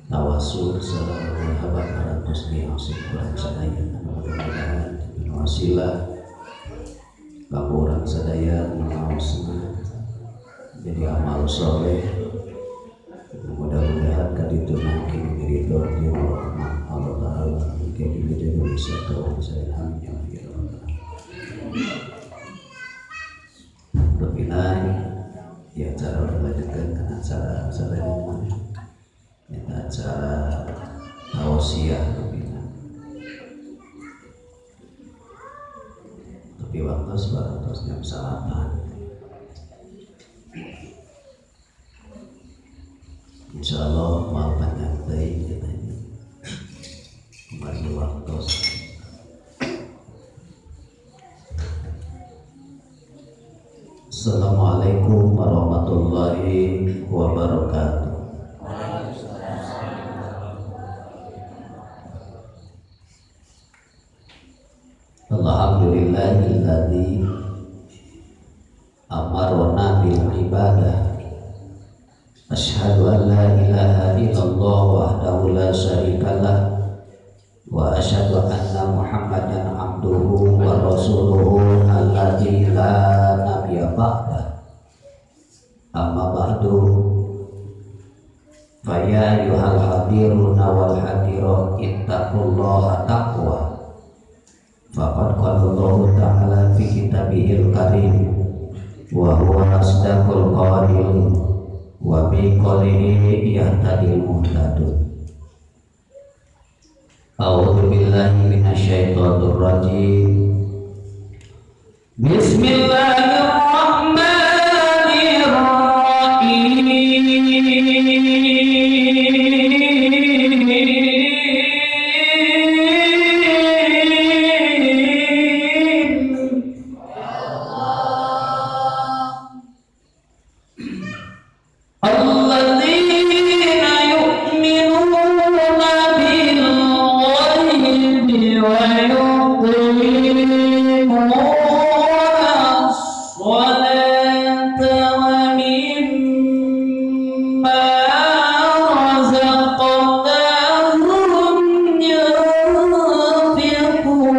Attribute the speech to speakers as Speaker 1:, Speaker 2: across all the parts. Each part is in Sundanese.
Speaker 1: Tawasul sareng marhaban parantos dihasil kurang sadaya. Mudah-mudahan dengan wasilah kanggo urang sadaya ngaosna jadi amal soleh. Mudah-mudahan kaditu mungkin ridho jeung rahmat Allah Taala mungkin jadi bisa urang sadaya amin ya rabbal alamin. Rupina ya cara melanjutkan karena acara sadaya ini acara tausiah rupina. Tapi waktu sebarantos jam 9. Insya Allah mal panjang teh katanya. Kemarin waktu. Assalamualaikum warahmatullahi wabarakatuh. Alhamdulillahilladzi amarona bil ibadah. Asyhadu an la ilaha illallah wahdahu la syarikalah wa asyhadu anna Muhammadan abduhu wa rasuluhu alladzi la nabiyya ba'dah. Amma ba'du, fa ya ayyuhal hadiruna wal hadirat ittaqullaha taqwa. Faqad qala Allahu ta'ala fi kitabihil karim wa huwa asdaqul qailin wa bi qawlihi yahtadil muhtadun. A'udzu billahi minasyaitonir rajim. Bismillahirrahmanirrahim. Alladzina yu'minuna bil ghaibi wa yuqimuna as-salata wa mimma razaqnahum yunfiqun.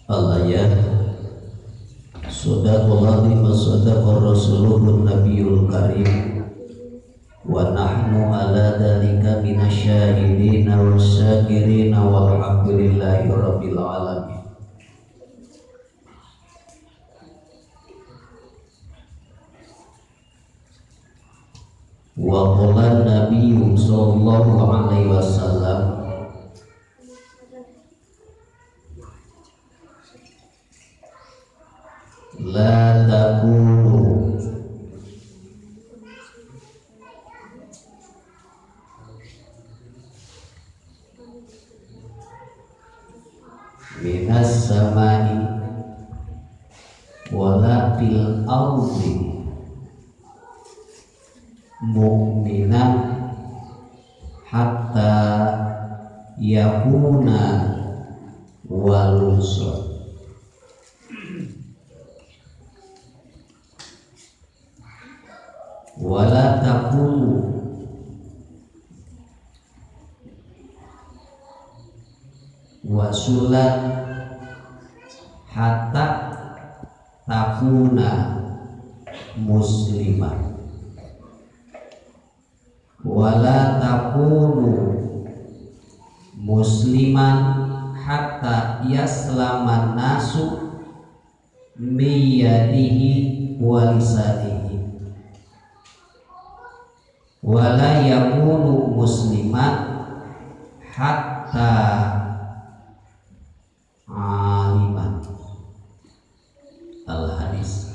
Speaker 1: Allah ya Sadaqallahu wa sadaqa rasuluhun nabiyul karim wa nahnu ala dzalika minasyahidina wasyakirina walhamdulillahi rabbil alamin. Wa qala nabiyyu sallallahu alaihi wasallam, la takunu minas samai wala fil ardi mu'minan hatta yakuna walusun. Wala takunu wasulat hatta takuna musliman. Wala takunu musliman hatta yaslaman nasu miyadihi wa lisanihi. Wala yakunu musliman hatta aliman. Al hadis.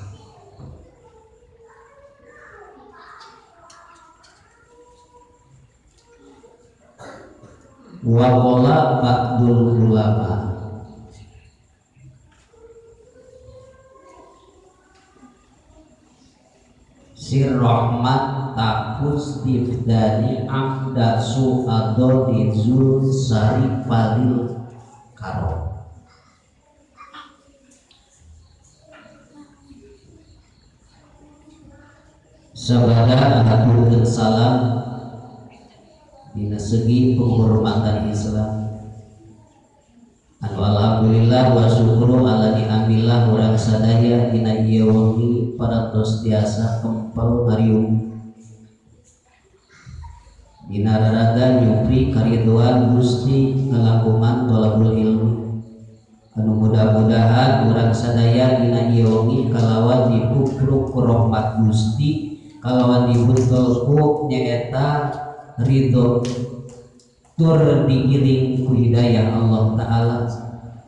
Speaker 1: Wa qala ba'dul ulama, sir rahmat takus difdani amda su'adoni zul sarifalil karom. Sabada ngahaturkeun salam dina segi penghormatan Islam. Anu alhamdulillah wa syukru ala ni'amillah urang sadaya dina ieu wengi parantos tiasa kempel ngariung. Dina raraga nyupri kariduan Gusti ngalangkungan thalabul ilmi. Anu mudah-mudahan urang sadaya dina ieu wengi kalawan dipukruk ku rahmat Gusti, kalawan dibuntel ku nyaeta ridho tur digiring ku hidayah Allah Ta'ala,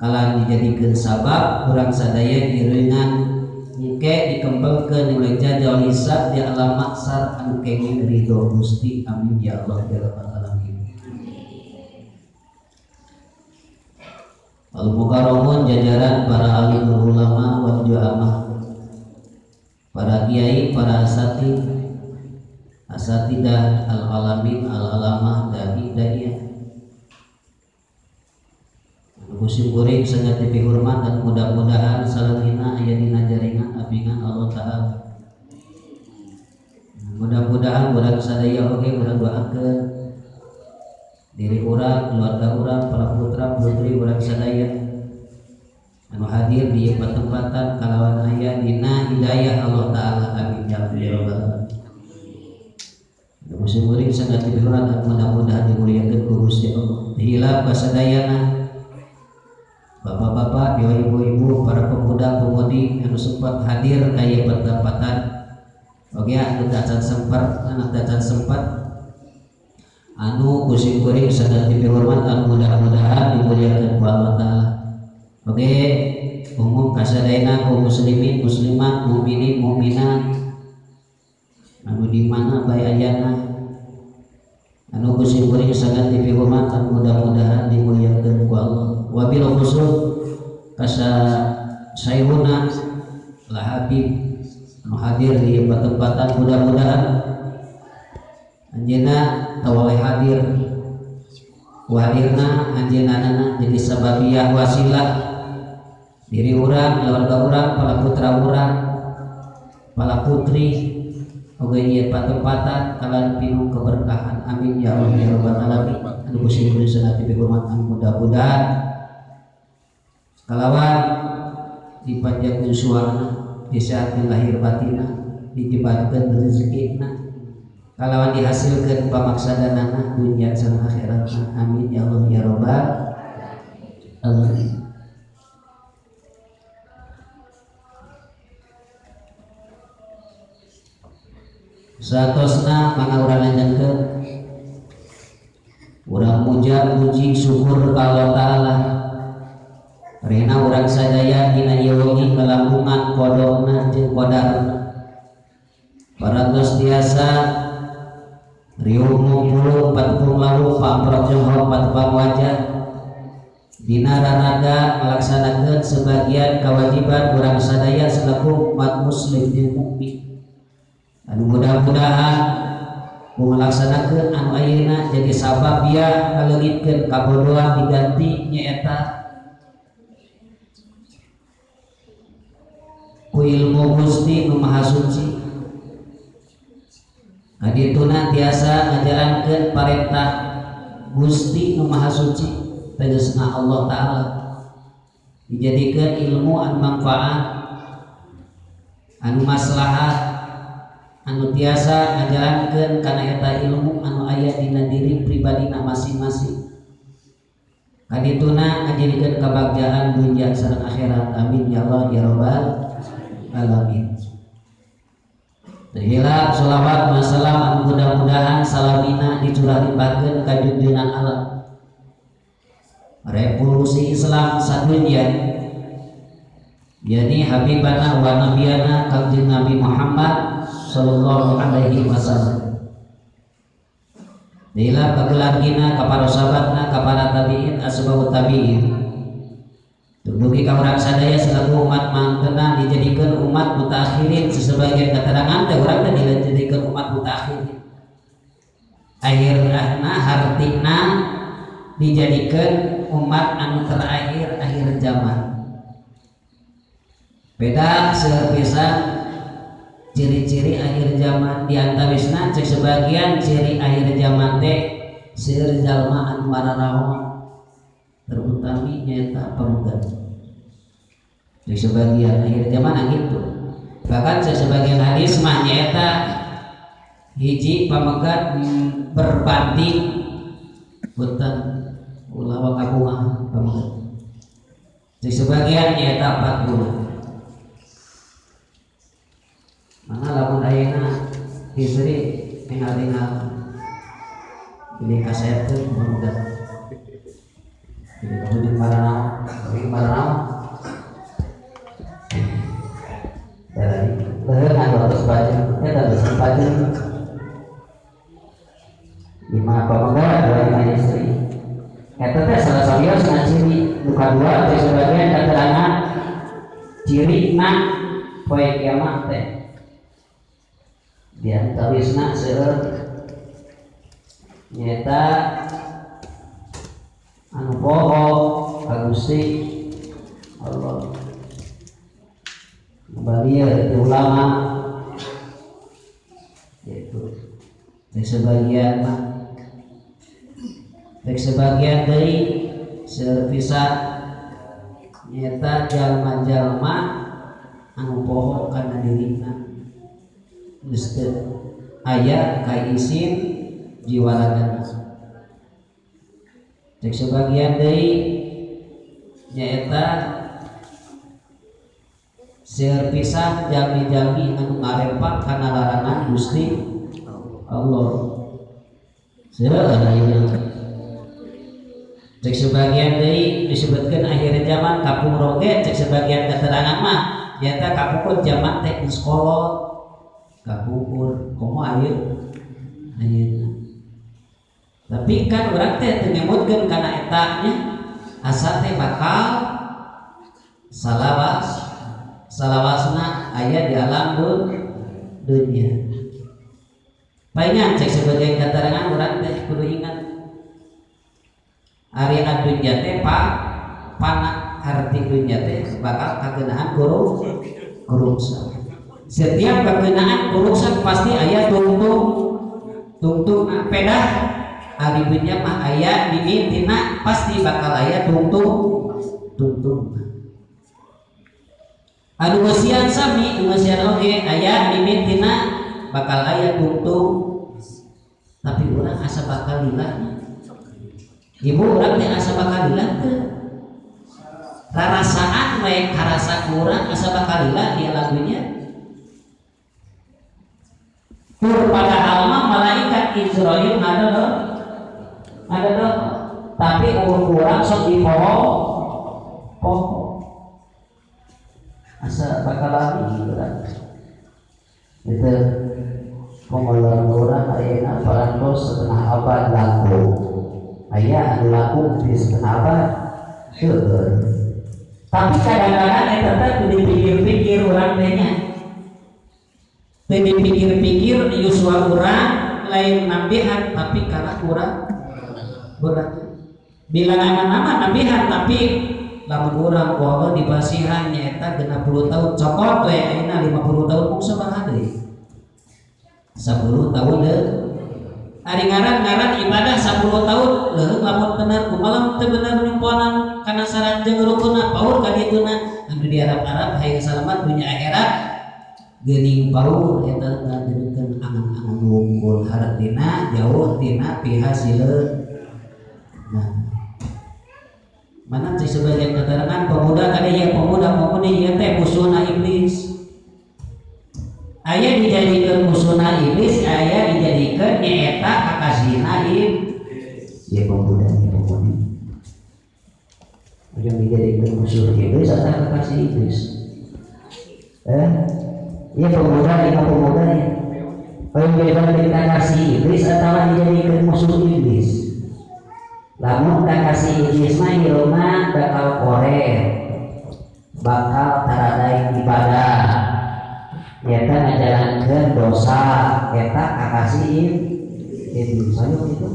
Speaker 1: kalawan dijadikeun sabab urang sadaya iringan engke dikembangkeun oleh jajal hisab di alam maksar anu kenging ridho Gusti. Amin ya Allah ya rabbal alamin. Al mukarramun jajaran para alim ulama wal jamaah, para kiai, para asatid, asatidah, al alamin, al alamah, dai daiyah. Musim kuring sangat dipihormat dan mudah-mudahan salamina aya dina jaringan abingan Allah Ta'ala. Mudah-mudahan urang sadaya oge urang doakeun diri urang, keluarga urang, para putra putri urang sadaya anu hadir di tempatan kalawan aya dina hidayah Allah Ta'ala. Amin ya rabbal alamin. Musim kuring sangat dipihormat dan mudah-mudahan dimuliakeun ku Gusti Allah. Hilap kasadayana bapak-bapak, ibu-ibu, para pemuda-pemudi anu sempat hadir ka ieu pertempatan. Oge anu tacan sempat, anu tacan sempat anu kusim kuring sangat dipihormat anu mudah-mudahan dimuliakeun ku Allah Ta'ala. Oge umum kasadayana kaum muslimin, muslimat, mukminin, mukminat anu di mana bae ayana anu kusim kuring sangat dipihormat anu mudah-mudahan dimuliakeun ku Allah. Wabil khusus kasa sayhuna lah Habib anu hadir di tempatan, mudah-mudahan anjeunna tawaleh hadir wadirna anjeunna jadi sababiyah wasilah diri urang, keluarga urang, para putra urang, para putri oge ieu patempatan kalawan pinuh keberkahan. Amin ya Allah ya rabbal alamin. Anu kusim kuring sangat dipihormat mudah-mudahan kalawan dipanjangkeun suarana, disehatkeun lahir batinna, dijebatkeun rezekina, kalawan dihasilkeun pamaksadanana dunya sareng akhiratna. Amin ya Allah ya rabbal alamin. Satosna mangga urang lanjutkeun urang muja puji syukur ka Allah Ta'ala. Rena urang sadaya dina ieu wengi kalangkungan qadana jeung qadarna. Parantos tiasa riung ngumpul patepung lalu pamprok jeung patepang wajah dina raraga ngalaksanakeun sebagian kewajiban urang sadaya selaku umat muslim jeung mukmin. Anu mudah-mudahan ku ngalaksanakeun anu ayeuna jadi sabab biar ngaleungitkeun kabodohan diganti nyaeta ku ilmu Gusti nu Maha Suci. Kadituna tiasa ngajarankeun parentah Gusti nu Maha Suci tegasna Allah Ta'ala, dijadikeun ilmu anu manfaat, anu maslahat, anu tiasa ngajarankeun kana eta ilmu anu aya dina diri pribadina masing-masing. Kadituna ngajadikeun kabagjaan dunya sareng akhirat. Amin ya Allah ya rabbal alamin. Terhilap sholawat wassalam anu mudah-mudahan salamina dicurah limpahkeun ka junjungan alam revolusi Islam sadunya, yakni habibana wa nabiyana kanjeng Nabi Muhammad sallallahu alaihi wasallam. Terhilap kagelargina ka para sahabatna, ka para tabiin, asbabut tabiin. Dugi ka urang sadaya selaku umat mantena dijadikan umat mutakhirin. Sesebagian keterangan teh urang teh dijadikan umat mutakhirin. Akhirna hartina dijadikan umat anu terakhir akhir zaman. Beda seueur pisan Ciri-ciri akhir zaman di antawisna cek sebagian ciri akhir zaman teh seueur jalma anu mararaon terutami nyaeta pamegat. Cek sebagian akhir zaman gitu. Bahkan cek sebagian hadis mah nyaeta hiji pamegat berbanding punten ulah kabungah pamegat. Cek sebagian nyaeta 40. Mana lamun ayeuna istri tinggal-tinggal beli kaset teh pamegat. Jadi hujung maranaon, hujung maranaon. Dari leher 200 baju, eta 200 baju. 5 pamegat, 2 istri. Eta teh salah sawiosna ciri nu kadua teh sebagian keterangan cirina poe kiamat teh. Di antawisna seueur nyaeta anu poho ka Gusti Allah. Balieu itu ulama yaitu sebagian mah rek sebagian deui seueur pisan nyaeta jalma-jalma anu poho kana dirina geus teu aya kaisin jiwa ragana. Cek sebagian deui nyaeta seueur pisan jalmi-jalmi anu ngarempak kana larangan Gusti Allah. Seueur ayeuna. Cek sebagian deui disebutkeun akhir zaman kapungkur oge cek sebagian keterangan mah nyaeta kapungkur zaman teh geus kolot kapungkur komo ayeuna. Tapi kan urang teh teu ngemutkeun kana eta nya asa teh bakal salawas salawasna aya di alam dunia. Paingan cek sebagian keterangan urang teh kudu ingat ari adunya teh pana arti dunya teh bakal kakenaan kurungsa. Setiap kakenaan kurungsa pasti aya tungtung pedah ari dunya mah aya mimitina pasti bakal aya tungtung. Anu ngeusian sami ngeusian oge aya mimitina bakal aya tungtung, tapi urang asa bakal lila. Ibu urang teh asa bakal lila teu. Rarasaan we karasa urang asa bakal lila di lagunya. Tur padahal mah malaikat Israil ada do, tapi urang sok dipoho poho. Asa bakal lali urang. Itu pengolahan urang ayeuna parantos setengah abad laku. Aya anu laku di setengah abad seueur. Tapi kadang-kadang eta teh teu dipikir-pikir urang teh nya. Teu dipikir-pikir yuswa urang lain nambihan tapi karena urang urang. Bilangan nama nambihan tapi lamun urang ku Allah dipasihan nyaeta 60 tahun cokot we ayeuna 50 tahun mung sabaraha deui? 10 tahun deui. Ari ngaran-ngaran ibadah 10 tahun leuheung lamun bener kumaha lamun teu bener nyumponan kana saran jeung rukunna paur ka dituna anu diarap-arap hayang salamat dunya akhirat geuning paur eta ngadengekeun angan-angan wungkul hartina jauh tina pihasileun. Nah, mana cek sebagian keterangan pemuda kade ieu pemuda pemudi ieu teh musuhna iblis. Aya dijadikeun musuhna iblis, aya dijadikeun nyaeta kakasihna iblis. Ieu pemuda ieu pemudi. Ujung dijadikeun musuh iblis atau kakasih iblis? Ieu pemuda ieu pemuda ieu. Aya dijadikeun kakasih iblis atawa dijadikeun musuh iblis? Lamun kakasih iblis mah hirupna bakal koret, bakal taradaik ibadah, eta ngajalankeun dosa, eta kakasih iblis. Ayo gitu.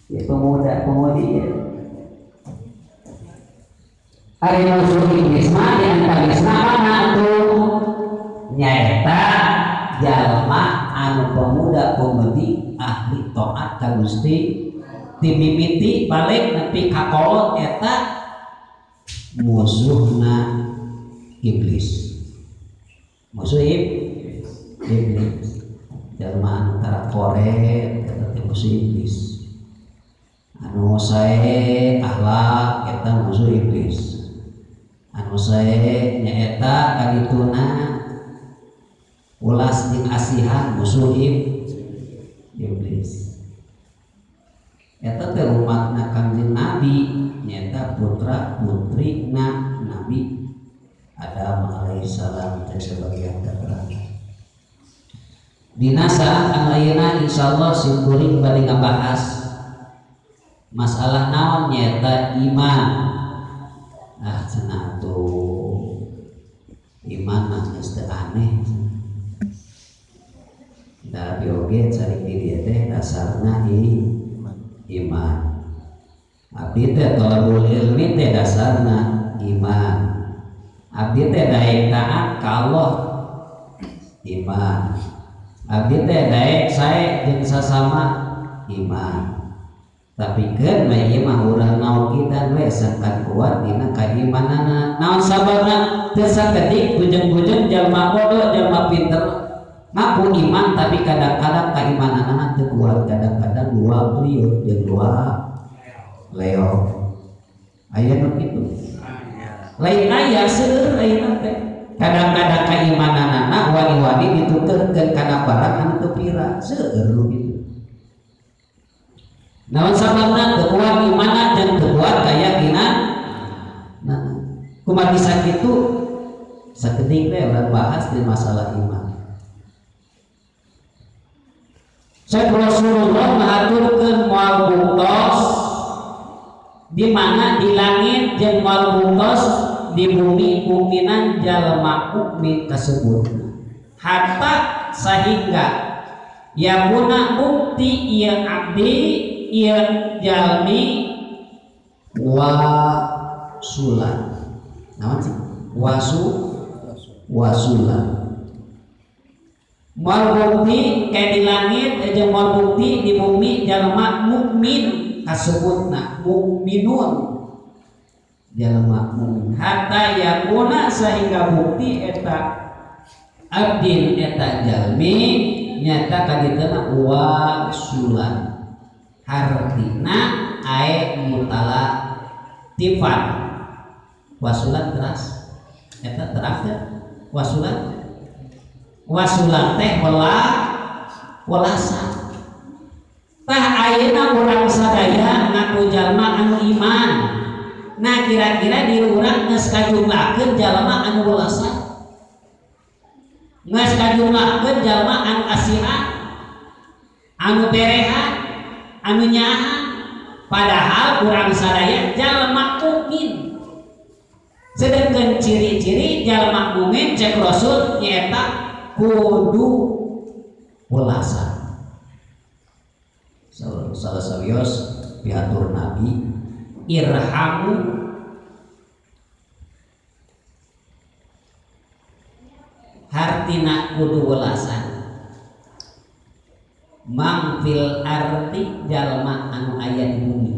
Speaker 1: Ya pemuda pemudi ya. Ari musuh iblis mah di antawisna mana tuh? Nyaeta jalma anu pemuda pemudi ahli taat ka Gusti ti mimiti balik nepi ka kolot eta musuhna iblis. Musuh iblis. Jalma anu tara koret eta teh musuh iblis. Anu sae akhlak eta musuh iblis. Anu sae nyaeta kadituna ulas jeung asihan musuh iblis. Eta teh umatna Kangjeng Nabi nyaeta putra putrina Nabi Adam alaihissalam teh sebagian keterangan. Dina saat anu ayeuna insyaallah simkuring bari ngabahas masalah naon nyaeta iman. Ah cenah tuh iman mah geus teu aneh. Da oge cari diri teh dasarna iman. Abdi teh talabul ilmi teh dasarna iman. Abdi teh daek taat ka Allah iman. Abdi teh daek sae jeung sasama iman. Tapi keun we ieu mah urang naokitan we sangkan kuat dina kaimanana. Naon sababna? Teu sakedik bujeng-bujeng jalma bodoh jalma pinter ngaku iman tapi kadang-kadang keimananana teu kuat, kadang-kadang dua lieur jeung dua leo. Aya nu kitu. Lain aya seueur ayeuna teh. Kadang-kadang keimananana wani-wani dituturkeun kana barang anu teu pira, seueur nu kitu. Naon sababna teu kuat imanna jeung teu kuat keyakinan? Nah, kumaha bisa kitu? Sakedik we urang bahas di masalah iman. Syekh Rasulullah ngaturkeun moal buktos di mana di langit jeung moal buktos di bumi mukminan jalma mukmin kasebutna. Hatta sahingga yakuna bukti ieu abdi ieu jalmi wasulan. Naon sih? Wasulan. Moal bukti kayak di langit jeung moal bukti di bumi jalma mukmin kasebutna mukminun jalma mukmin hatta yakuna sehingga bukti eta abdin eta jalmi nyata kadituna wasulan hartina ae mutala tifan wasulan teras eta terang teh wasulan wasulan teh welasan. Tah ayeuna urang sadaya ngaku jalma anu iman. Nah kira-kira diri urang geus kajumlahkeun jalma anu welasan, geus kajumlahkeun jalma anu asihan, anu berehan, anu nyahan. Padahal urang sadaya jalma mukmin. Sedangkan ciri-ciri jalma mukmin cek Rasul nyaeta kudu welasan. Salah sawios piatur Nabi irhamu hartina kudu welasan mang fil arti jalma anu aya di bumi.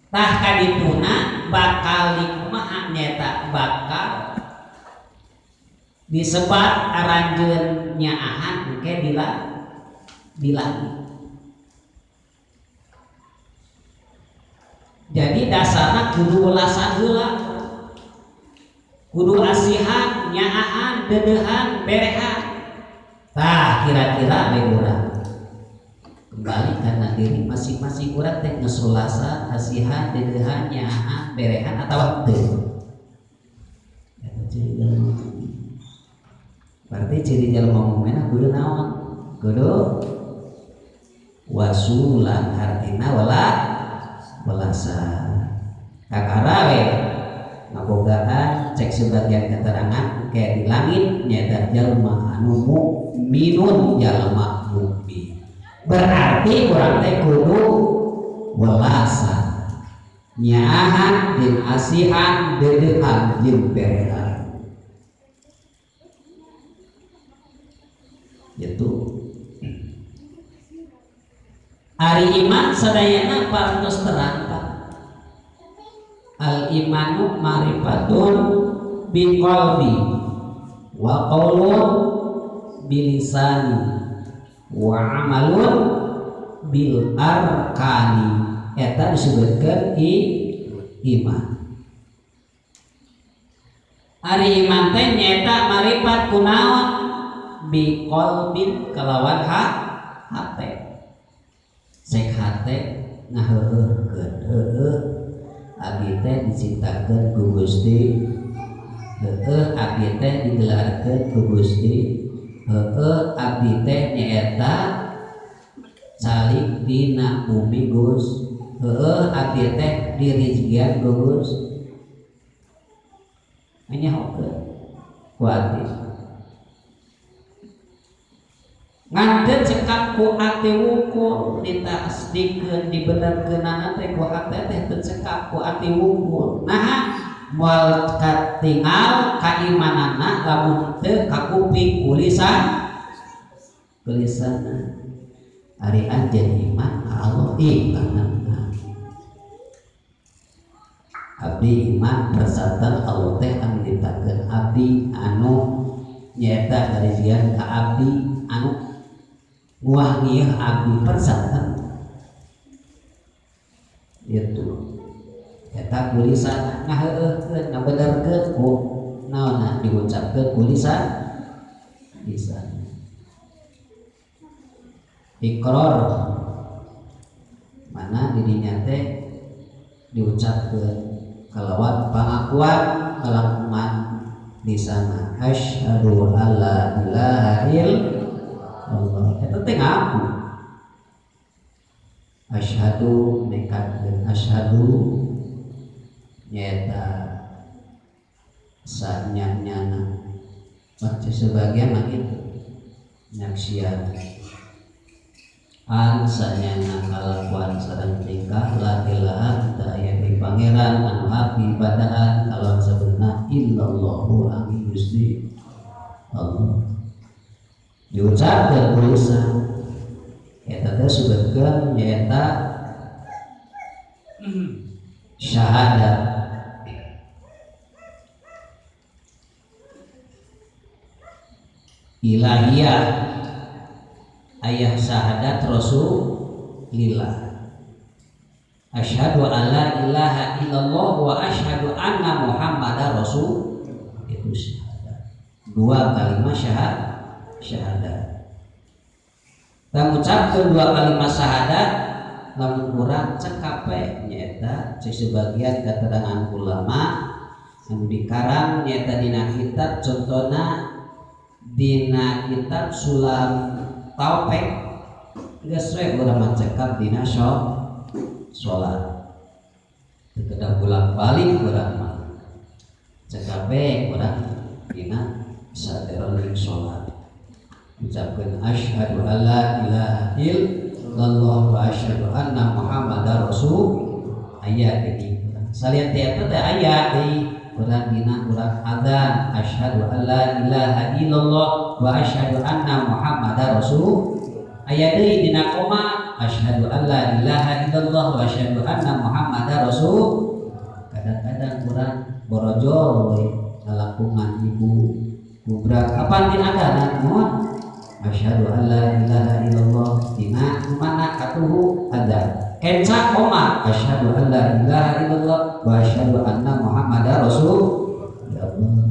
Speaker 1: Tah kadituna bakal dikumaha nyaeta bakal disebat aranjeun nyaahan engke dilagi. Jadi dasarna kudu welasan heula, kudu asihan, nyaahan, deudeuhan, berehan. Tah kira-kira we urang kembali karena diri masing-masing urang teh geus welasan, asihan, deudeuhan, nyaahan, berehan atawa teu. Eta ciri jalma. Berarti ciri jalma mukmin kudu naon? Kudu wasulan hartina welasan. Kakara we ngabogaan cek sebagian keterangan kayak di langit nyata jalma anu mukminun jalma mukmin. Berarti urang teh kudu welasan, nyaahan jeung asihan, deudeuhan jeung berehan. Gitu. Ari iman sadayana parantos terang Pak. Al imanu ma'rifatun bi qalbi wa qaulun bilisani wa amalun bil arkani. Eta disebutkeun iman. Ari iman teh nyaeta marifat kunaon bi qalbin kalawan hate. Sek hate ngaheueuhkeun heueuh abdi teh dicintakeun ku Gusti, heueuh abdi teh digelarkeun ku Gusti, heueuh abdi teh nyaeta calik dina bumi Gus, heueuh abdi teh dirizkian ku Gus. Nyahokeun ku ati. Ngan teu cekap ku ati wungkul ditasdikeun dibenerkeunana teh ku ati teh teu cekap ku ati wungkul. Naha moal katingal kaimanana lamun teu kakuping ku lisan. Kulisanna ari anjeun iman ka Allah iman. Abdi iman persatuan Allah teh anu ditakeun abdi anu nyaeta ngarizian ka abdi anu nguah ngieah abdi persatuan itu eta kulisan ngaheueuhkeun ngabenerkeun ku naonna diucapkeun kulisan lisan ikrar mana dirinya teh diucapkeun kalawan pangakuan kalangkungan di sana asyhadu alla ilaha illallah eta teh ngaku asyhadu nekatkeun asyhadu nyaeta sanyanyana baca sebagian mah kitu nyaksian an sanyana kalakuan sareng tingkah la ilaha teu aya deui pangeran anu hak diibadahan kalawan sabenerna illallahu angin Gusti Allah diucapkeun ku lisan eta teh sebutkeun nyaeta syahadat. Ilahiyah ayah syahadat Rasulillah asyhadu alla ilaha illallah wa asyhadu anna muhammadar rasul, itu syahadat dua kalimat syahadat. Kita ngucapkeun dua kalimat syahadat lamun urang cekap we nyaeta sebagian keterangan ulama anu dikarang nyaeta dina kitab contohna dina kitab Sulam Taufik geus we urang mah cekap dina salat teu kedah bolak-balik urang mah cekap we urang dina sadereng salat ucapkeun asyhadu alla ilaha illallah wa asyhadu anna muhammadar rasul aya deui salian ti eta teh aya deui urang dina urang adzan asyhadu alla ilaha illallah wa asyhadu anna muhammadar rasul aya deui dina koma asyhadu alla ilaha illallah wa asyhadu anna muhammadar rasul. Kadang-kadang urang borojol we ngalangkungan ibu gubrak kapan di adzan mun asyhadu alla ilaha illallah dina mana katuhu adzan kenca koma asyhadu alla ilaha illallah wa asyhadu anna muhammadar rasul. Ya Allah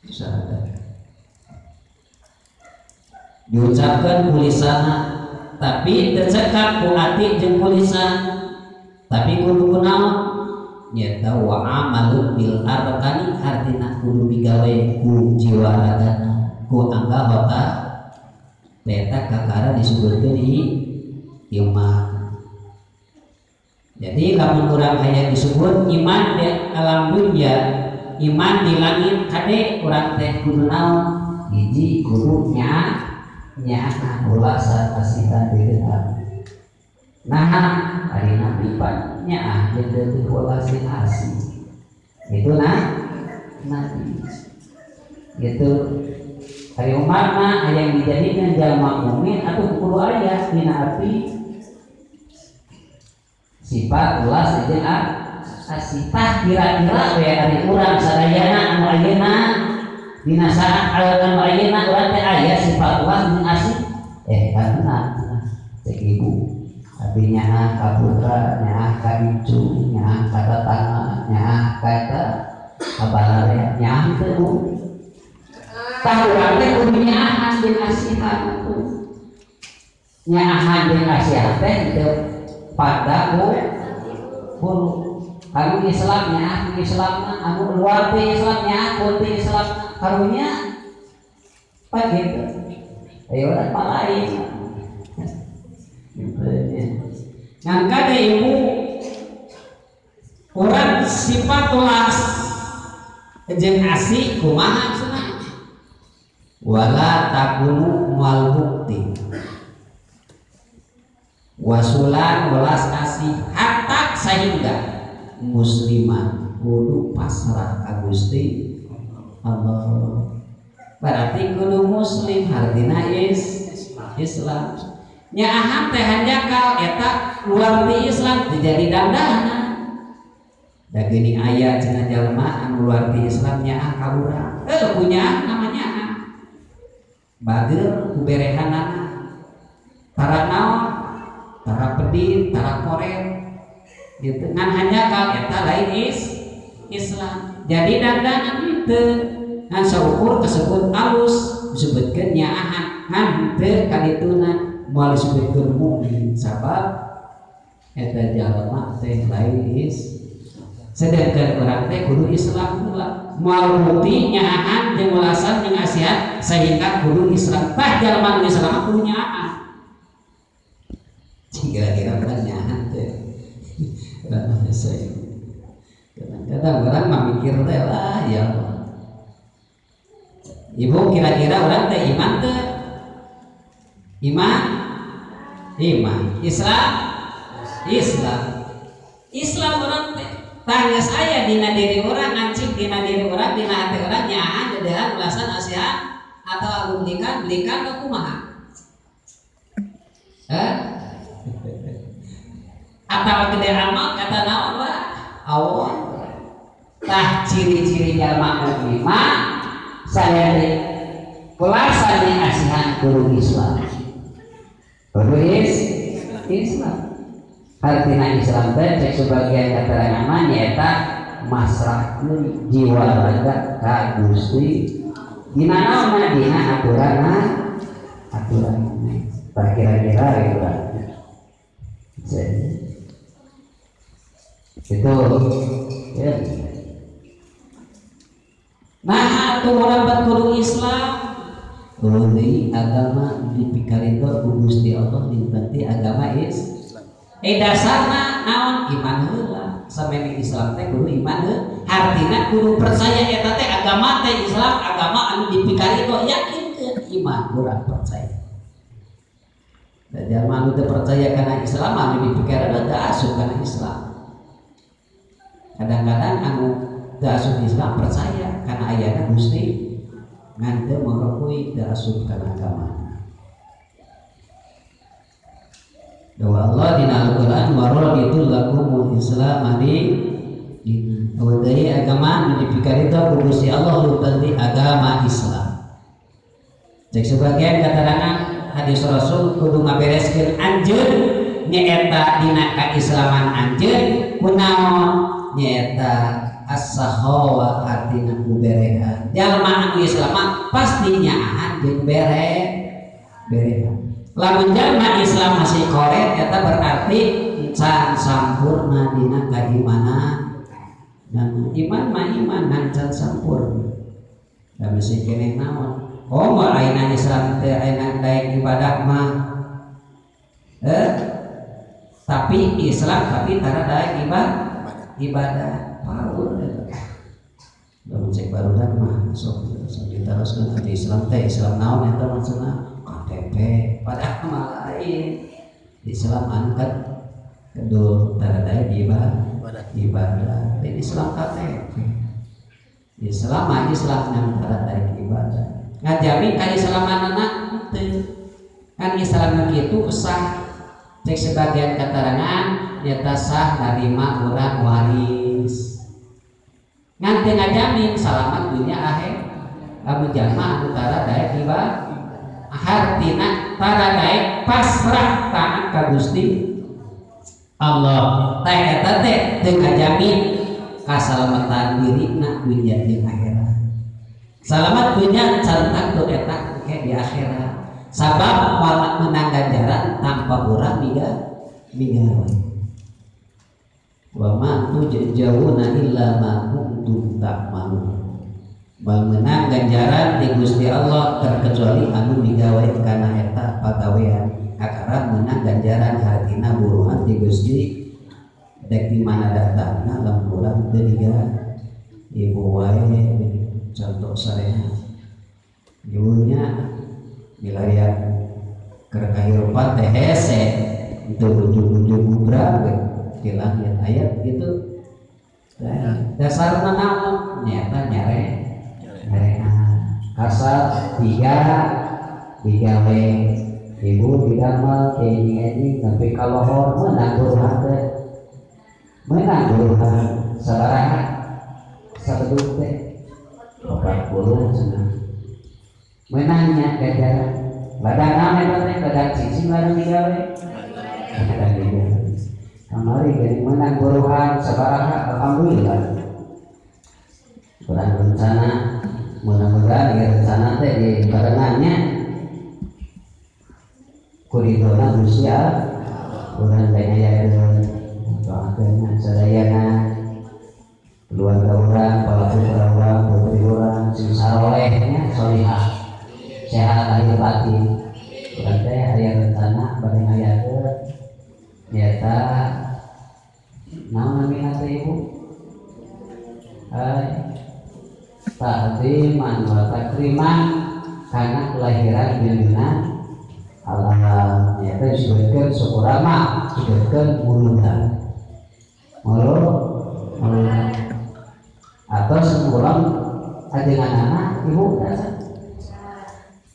Speaker 1: syahadat diucapkan ku lisana tapi tercekap ku ati jeung ku lisan tapi kudu kunaon nyaeta wa amalun bil arkani artina kudu digawe ku jiwa ragana ku anggota eta kakara disebutkeun iman. Jadi lamun urang hayang disebut iman di alam dunia, iman di langit kade urang teh kudu naon? Hiji kudu nyaah ulah kasihan diri. Nah, ari nabi pan nyaah jeung teu ulah asih. Itu nah nabi. Gitu. Ari umat mah aya yang dijadikan jalma mukmin atuh kudu aya dina arti sifat welas jeung asih. Tah kira-kira we ari urang sadayana anu ayeuna dina saat anu ayeuna urang teh aya sifat welas jeung asih kana cek ibu abdi nyaah ka putra nyaah ka incu nyaah ka tatangga nyaah ka eta ka balarea nyaah teu bu. Tah urang teh kudu nyaahan jeung asihan atuh. Nyaahan jeung asihan teh teu pada ku anu Islam nyaah Islamna anu luar teh Islam nyaah ku teh Islam karunya pan gitu. Ayo urang mah lain. Ngan kade ibu urang sifat welas jeung asih kumaha cenah? Wala takunu mual bukti wasulan welas asih hatta sehingga musliman kudu pasrah ka Gusti Allah. Berarti kudu muslim artina Islam. Nyaahan teh hanjakal eta luar ti Islam teu jadi dandana. Da geuning aya cenah jalma anu luar ti Islam nyaah ka urang. Heuh punya namanya bager ku berehanana tara naon tara pedit tara koret gitu ngan hanjakal eta lain Islam jadi dandanan henteu ngan saukur kasebut alus disebutkeun nyaahan ngan henteu kadituna moal disebutkeun mukmin sabab eta jalma teh lain sedangkan urang teh kudu Islam heula moal bukti nyaahan jeung welasan jeung asihan sehingga kudu Islam. Tah jalma nu Islam kudu nyaahan. Kira-kira urang nyaahan teh. Kadang-kadang urang mah mikir teh lah ya Allah. Ibu kira-kira urang teh iman teh? Iman? Iman. Islam? Islam. Islam urang teh. Tah geus aya dina diri urang ngancik dina diri urang dina hati urang nyaahan dedehan ulasan asihan atau agung belikan belikan atau kumaha? Hah? Atau gede amat kata naon wa awon. Tah ciri-ciri jalma mukmin mah saya welasan jeung asihan kudu Islam. Kudu Islam. Artina Islam teh cek sebagian keterangan mah nyaeta masrahkeun jiwa raga ka Gusti. Dina naonna dina aturanna aturan tah kira-kira gitu. Itu ya. Nah atuh urang kudu Islam deui agama dipikaridho ku Gusti Allah diganti agama Islam. Dasarna naon iman heula sameme Islam teh kudu iman heula artina kudu percaya eta teh agama teh Islam agama anu dipikaridho yakinkeun iman urang percaya. Da jalma anu teu percaya kana Islam anu dipikaridho teu asup kana Islam. Kadang-kadang anu teu asup Islam percaya kana ayana Gusti ngan teu mengakui teu asup kana agama. Doa Allah dina Al-Qur'an wa raditu lakumul Islam madina. Deui agama nu dipikaridho ku Gusti Allah luntang agama Islam. Cek sebagian keterangan hadis Rasul kudu ngabereskeun anjeun nyaeta dina kaislaman anjeun kunaon nyaeta as-sahawa artina ku berehan. Jalma anu Islam pasti nyaahan jeung berehan. Lamun jalma Islam masih koret eta berarti can sampurna dina kaimanan. Dan iman mah iman ngan can sampurna. Da masih keneh naon? Oh mah ayeuna Islam teh ayeuna daek ibadah mah. Tapi Islam tapi tara daek ibadah. Paur eta. Lamun cek barudak mah sok diteruskeun atuh Islam teh Islam naon eta maksudna? KTP padahal mah lain. Islam anu kan kedul tara daek ibadah. Lain Islam KTP. Islam mah Islam ngan tara daek ibadah. Ngajamin kaislamanana henteu. Kan Islam kitu sah. Cek sebagian keterangan nyata sah narima urang waris. Ngan teu ngajamin salamat dunya akhir. Lamun jalma anu tara daek ibadah hartina tara daek pasrah taat ka Gusti Allah. Tah eta teh teu ngajamin kasalamatan dirina dunya jeung akhirat. Salamat dunya can tangtu eta engke di akhirat. Sabab moal menang ganjaran tanpa urang migawe. Wa ma tujzauna illa ma kuntum ta'malun. Menang ganjaran di Gusti Allah terkecuali anu migawe kana eta pagawean. Kakara menang ganjaran hartina buruhan di Gusti dek di mana datangna lamun urang teu digawe. Ibu wae contoh sareha. Ibunya milarian keur kahirupan teh hese teu ujug-ujug gubrak we di langit ayat gitu. Dasarna naon nyata nyare kasar tiga digawe ibu didamel enjing-enjing tapi kalohor menang buruhan teh menang buruhan sabaraha sabeduk teh 40 cenah menangnya ganjaran ladang naon eta teh ladang cicing ladang digawe ladang digawe kamari geuning menang buruhan sabaraha alhamdulillah. Kurang rencana mudah-mudahan di rencana teh di barengannya kuridona Gusti urang teh aya doakeun sadayana keluarga urang, para putra urang, putri urang sing saroleh nya solihah sehat lahir batin. Urang teh aya rencana bade ngayakeun nyaeta naon namina teh ibu? Ta'ziman wa takriman karena kelahiran junjungan Allah nyata disebutkan syukurama disebutkan muludan muludan atau sekurang ajengan anak ibu caca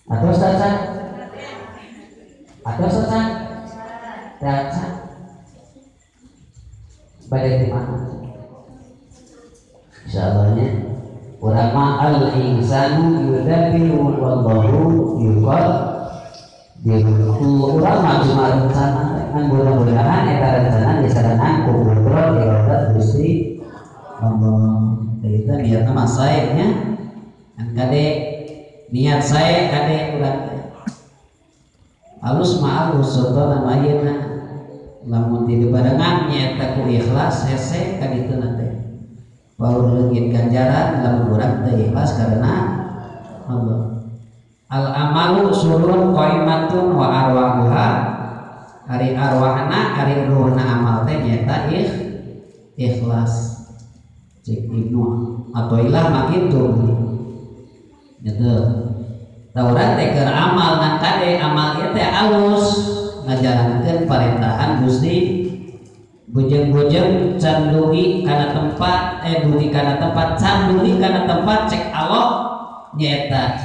Speaker 1: atau caca atau caca caca pada di mana insyaallah ulama al-insanu yudabbiru wallahu yuqaddiru. Urang mah cuma rencana kan mudah-mudahan eta rencana disarenan ku kudrat iradat Gusti Allah. Eta niatna mah sae nya. Kan kade niat sae kade urang teh. Alus mah alus contohna mah ayeuna lamun ti dibarengan nyaeta ku ikhlas hese ka dituna teh. Baru leungit ganjaran lamun urang teu ikhlas karena Allah. Al amalu surun qaimatun wa arwahuha. Ari arwahna ari ruhna amal teh nyaeta ikhlas. Cek Ibnu Athaillah mah kitu. Gitu. Taurat teh keur amal ngan kade amal ieu teh alus ngajalankeun parentahan Gusti. Bujeng-bujeng can dugi kana tempat dugi kana tempat can dugi kana tempat cek Allah nyaeta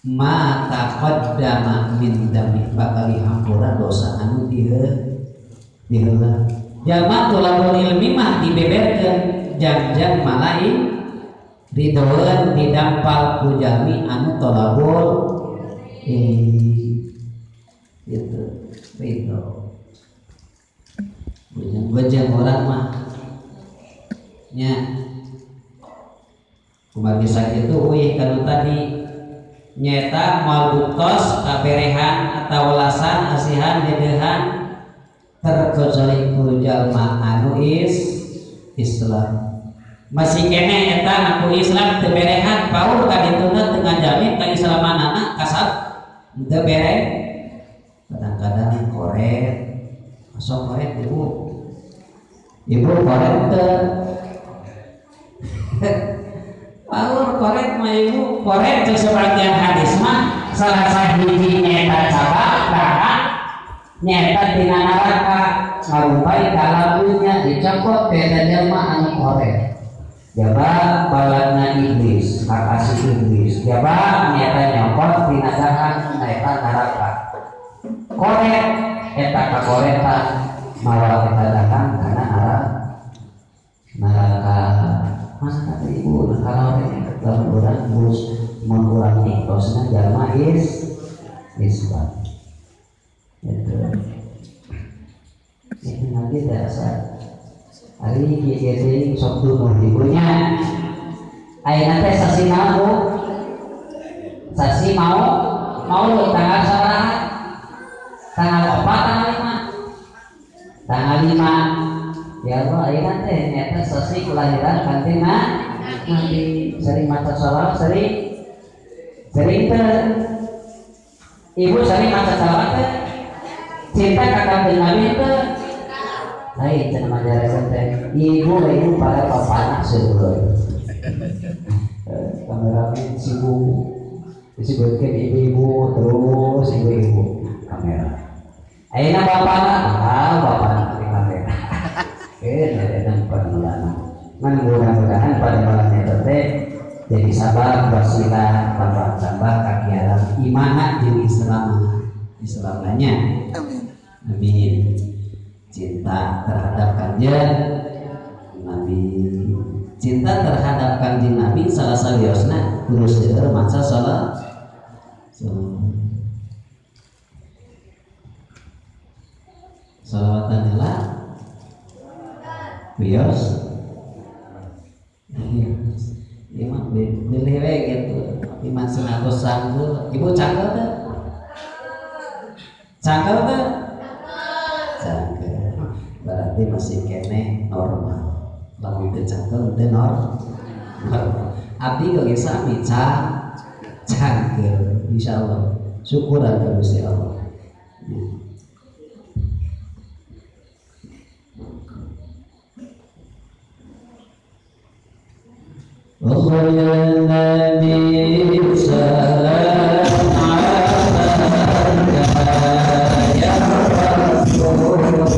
Speaker 1: ma taqaddama min dami bakal dihampura dosa anu diheula. Jalma tulabul ilmi mah dibeberkeun jang-jang malaik ridoeun didampal ku jalmi anu tolabul ilmi gitu ridho. Bujeng-bujeng orang mah nya kumargi sakitu uih kanu tadi nyaeta moal buktos kaberehan atawa welasan asihan dedehan terkecuali ku jalma anu Islam. Masih keneh eta ngaku Islam teu berehan paur ka dituna teu ngajamin kaislamanana kasab teu bere. Kadang-kadang koret masuk koret ibu ibu koret teu paur koret mah ibu koret cek sebagian hadis mah salah sahiji nyaeta cabang bahkan nyaeta dina neraka ngarumpai ka labunya dicokot eta jelema anu koret. Jaba baladna iblis, hak asih iblis. Jaba nyata nyokot tina dahang eta neraka. Koret eta kakoretan mawa eta dahang kana neraka. Masa kata ibu kalau lamun urang geus mun urang ikhlasna jalma is isbat. Gitu. Itu nanti dasar. Ari kieu sok tunuh ibunya. Ayeuna teh sasi mau. Sasi mau mau tanggal sabaraha? Tanggal 4 tanggal 5. Tanggal 5. Ya Allah, ayeuna teh nyaeta sasi kelahiran kanjeng Nabi. Sering maca sholawat, sering sering teh. Ibu sering maca sholawat teh. Cinta ka kanjeng Nabi teh. Lain cenah majaresan teh. Ibu pada papanak seueur. Kameramen sibuk disebutkan ibu-ibu terus ibu-ibu kamera. Ayeuna bapana, bapana di kamera. Eta pada ngan mudah-mudahan pada malam eta teh jadi sabab wasilah tambah-tambah kakiaran imana jeung Islam Islamnya. Amin. Amin. Cinta terhadap Kanjeng Nabi. Cinta terhadap Kanjeng Nabi salah sawiosna kudu seueur maca salat. Salawatan heula. Wios. Ieu mah bilih we gitu. Iman sanatos sanggul. Ibu cangkel teu? Cangkel teu? Cangkel. Berarti masih kene normal. Lamun teu cangkel teu normal. Abdi ge sami cangkel insyaallah. Syukuran ka Gusti Allah. Allah ya Nabi salam alaika ya Rasulullah.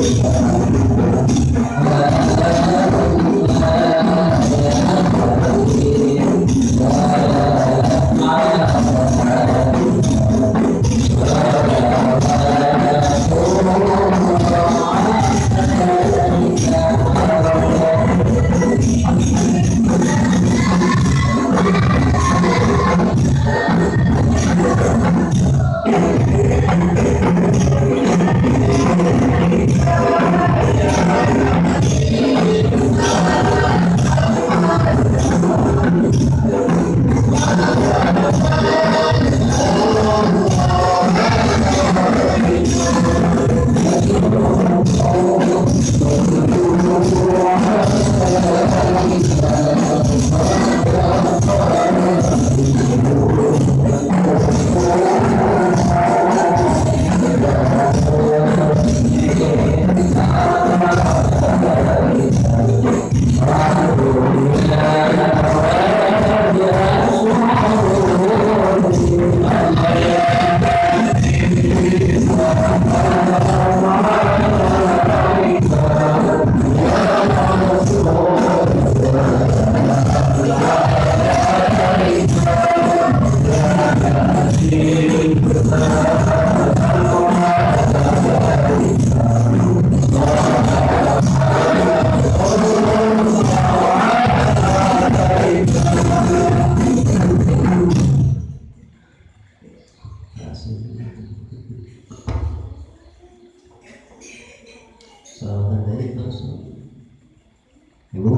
Speaker 1: Ibu,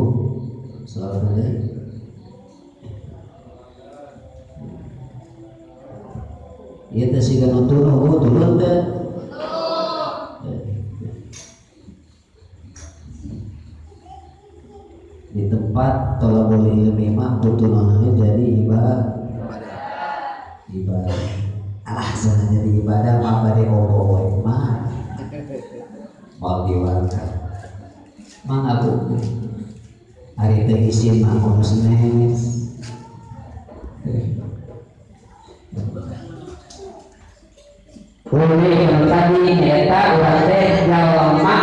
Speaker 1: selamat hari. Ieu teh siga nu turun, turun teh. Di tempat tolabul ilmi mah kutunannya jadi ibadah. Ibadah. Alah sana jadi ibadah mah bade obo we mah. Moal diwalkan. Mah aku hari teh isin mah kudu senes. Uli tadi eta urang teh jalma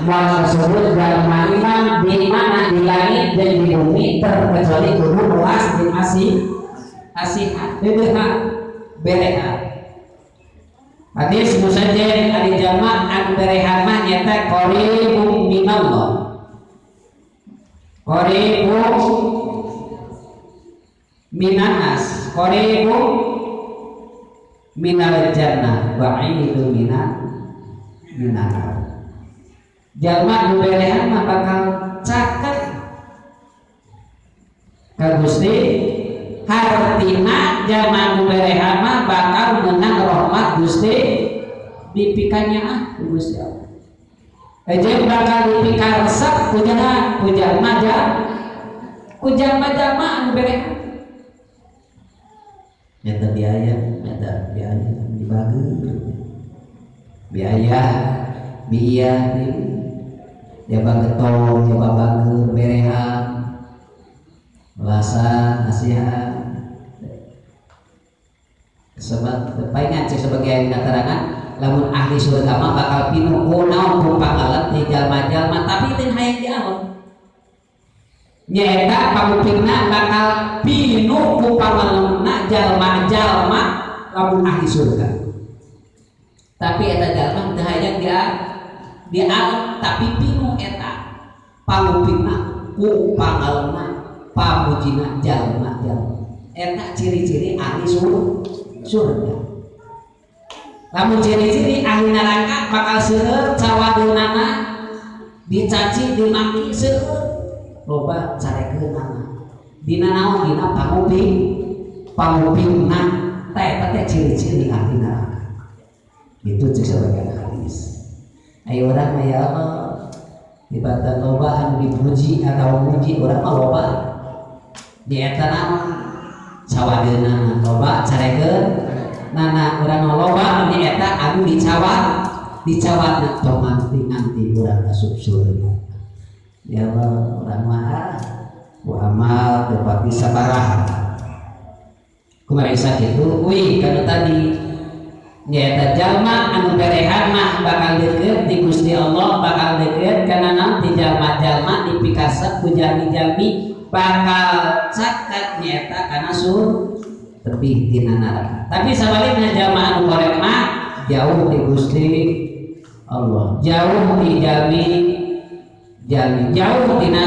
Speaker 1: moal tersebut jalma iman di mana di langit dan di bumi terkecuali kudu welas jeung asih asihan deudeuhan berehan. Hadis musajen ari jalma anu berehan mah nyaeta qaribum minallah, qaribum minanas, qaribum minal jannah, ba'idun minan nar. Jalma nu berehan mah bakal caket ka Gusti, hartina jalma nu berehan mah bakal menang rahmat Gusti dipikannya ah ku Gusti Allah. Jeung bakal dipika resep ku jalma ku jalma anu berehan. Nyata biaya dibagi biaya biaya jaba getong, jaba bager, berehan, belasan, nasihat. Sebab palingan cek sebagai keterangan lamun ahli surga mah bakal pinuh ku naon ku pangalet di jalma-jalma tapi teu hayang dialon. Nyaeta pangupingna bakal pinuh ku pangaletna jalma-jalma lamun ahli surga. Tapi eta jalma teu hayang dialon tapi pinuh eta pangupingna ku pangaletna pamujina jalma-jalma. Eta ciri-ciri ahli surga. Lamun ciri-ciri ahli neraka bakal seueur cawadeunana, dicaci dimaki seueur loba carekeunana. Dina naon dina panguping pangupingna teh eta teh ciri-ciri ahli neraka. Itu cek sebagian hadis. Ayo urang mah ya Allah dibatan loba anu dipuji atau muji urang mah loba. Di eta naon cawadeunana loba carekeun nana urang mah loba di eta anu dicawat dicawatna tong nganti urang asup surga. Ya Allah urang mah ku amal teu pati sabaraha. Kumaha bisa kitu uih kana tadi nyaeta jalma anu berehan mah bakal deukeut di Gusti Allah, bakal deukeut kana naon ti jalma-jalma dipikasep ku jalmi-jalmi bakal caket nyaeta kana surga tebih tina neraka. Tapi sabalikna jalma anu korek mah jauh di Gusti Allah, jauh di jalmi jalmi, jauh tina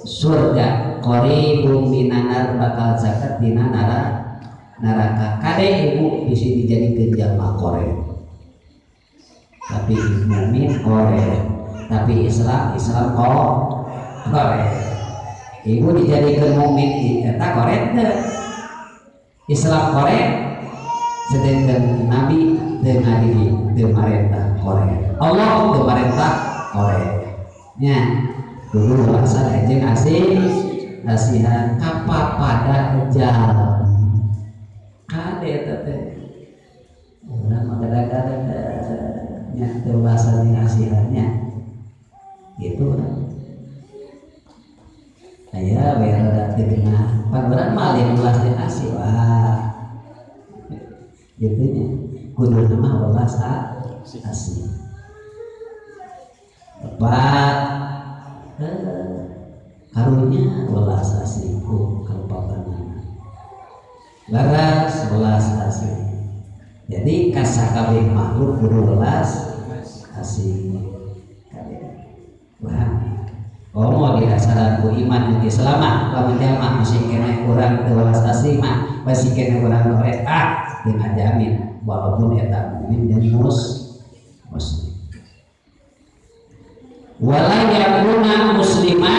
Speaker 1: surga. Qaribum minanar bakal caket dina neraka. Kade ibu bisa dijadikeun jalma korek, tapi mukmin korek, tapi Islam Islam kok korek. Ibu dijadikeun mukmin eta korek teu, Islam korek, sedangkan Nabi teu ngadili teu marentah korek, Allah teu marentah korek. Nya kudu rasa jeung asih asihan kapapada jalmi. Kade eta teh urang mah kadang-kadang nya teu basa jeung asihannya gitu urang. Aya we rada teu genah pan urang mah lain welas jeung asih wah gitu nya kuduna mah welas asih tepat karunya welas asih ku kalepatanana laras welas asih. Jadi kasakabeh makhluk kudu welas asih. Wah, komo didasaran ku iman jeung Islam mah lamun jalma masih keneh urang teu welas asih mah masih keneh urang korek ah teu ngajamin walaupun eta mukmin dan muslim. Wala yakuna muslima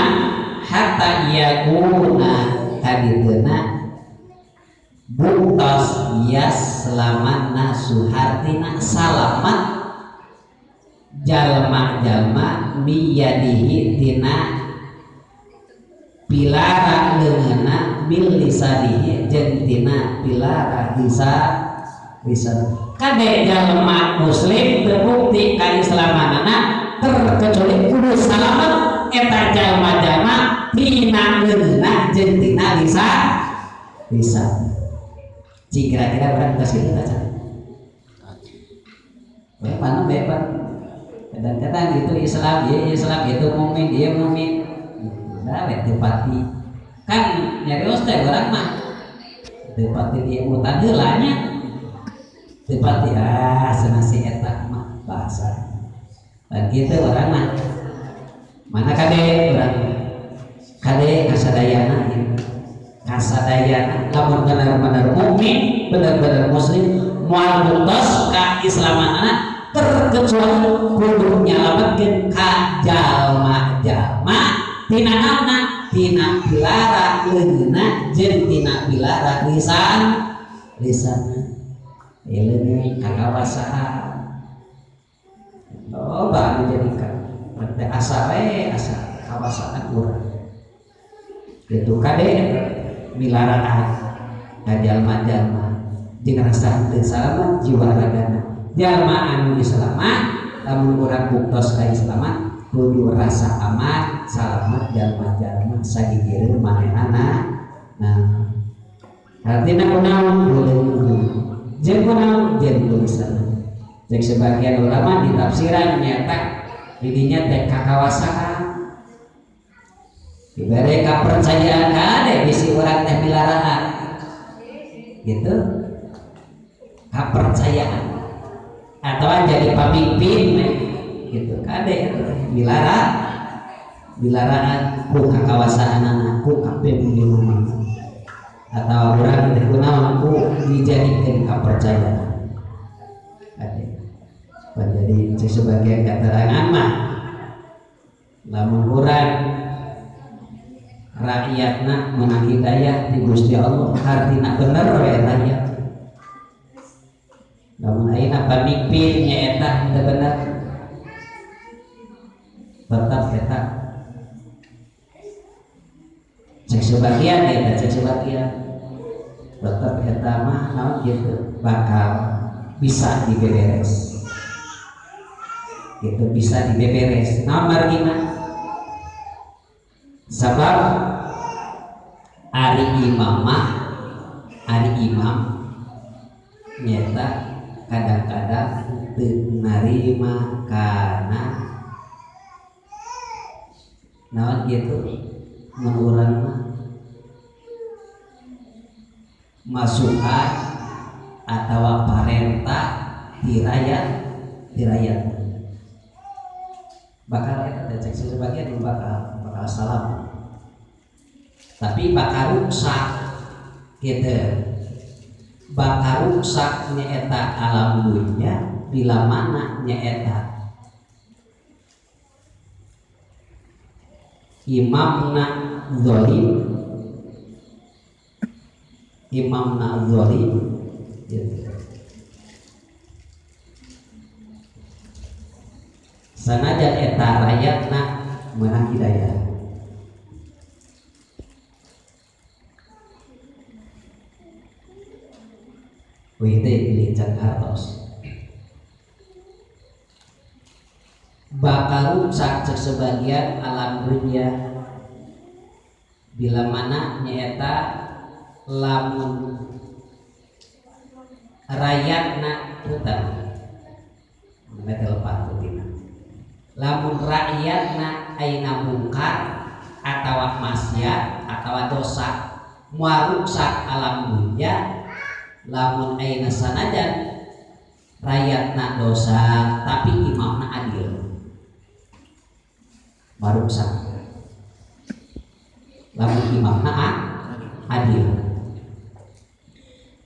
Speaker 1: hatta yakuna kaditeuna buktos yas selamatna suhartina salamat jalma-jalma biyadihi tina pilara leungeunna bil lisanihi jeung tina pilara lisan. Kade jalma muslim terbukti kaislamanana terkecuali kudu salamet eta jalma-jalma tina leungeunna jeung tina lisan. Cik kira-kira orang kasih itu aja. Mana bepan Kadang-kadang itu Islam, dia Islam, itu mukmin, dia mukmin. Nah, teu pati. Kan nyarios teh urang mah. Teu pati dia mutan heula nya. Teu pati ah cenah si eta mah bahasa. Dan kitu urang mah. Mana kade urang kade kasadayana gitu. Kasadayana lamun benar-benar mukmin, benar-benar muslim, moal buktos ka islamanana terkecuali kudu nyalametkeun ka jalma-jalma tina naonna tina pilara leungeunna jeung tina pilara lisan lisanna leungeun kakawasaan loba anu jadikan teh asa we asa kawasaan urang kitu kade milaraan ka jalma-jalma jeung rasa henteu salamat jiwa ragana jalma anu islamat lamun urang buktos ka islamat kudu rasa aman salamat jalma-jalma sagigireun manehna. Nah artina kunaon kuleungeun jeung kunaon jeung tulisanna jeung sebagian ulama ditafsiran nyata didinya teh kakawasaan dibere kapercayaan kade bisi urang teh milaraan gitu kapercayaan atau jadi pamimpin gitu kade milara milaraan ku kakawasaanana ku kapemimpinanana atau urang teh kunaon ku dijadikeun kapercayaan kade. Jadi sebagian keterangan mah lamun urang rakyatna menang hidayah di Gusti Allah hartina bener we rakyat lamun ayeuna pamimpin nyaeta teu bener tetap eta cek sebagian eta cek sebagian tetap eta mah naon kitu bakal bisa dibeberes gitu bisa dibeberes naon margina sabab ari imam mah ari imam nyata kadang-kadang teu narima kana naon kitu mun urang mah masukan atawa parentah ti rakyat ti rakyat bakal eta teh cek sebagian bakal bakal salam tapi bakal rusak gitu bakal rusak nyaeta alam dunya bila mana nyaeta imamna zalim imamna zalim gitu. Sanajan eta rakyatna menang hidayah wih teh pilih hartos bakal rusak cek sebagian alam dunia bila mana nyaeta lamun rakyatna punten lepat tina lamun rakyatna ayeuna mungkar atawa maksiat atawa dosa moal ruksak alam dunia lamun ayeuna sanajan rakyatna dosa tapi imamna adil maruksak lamun imamna adil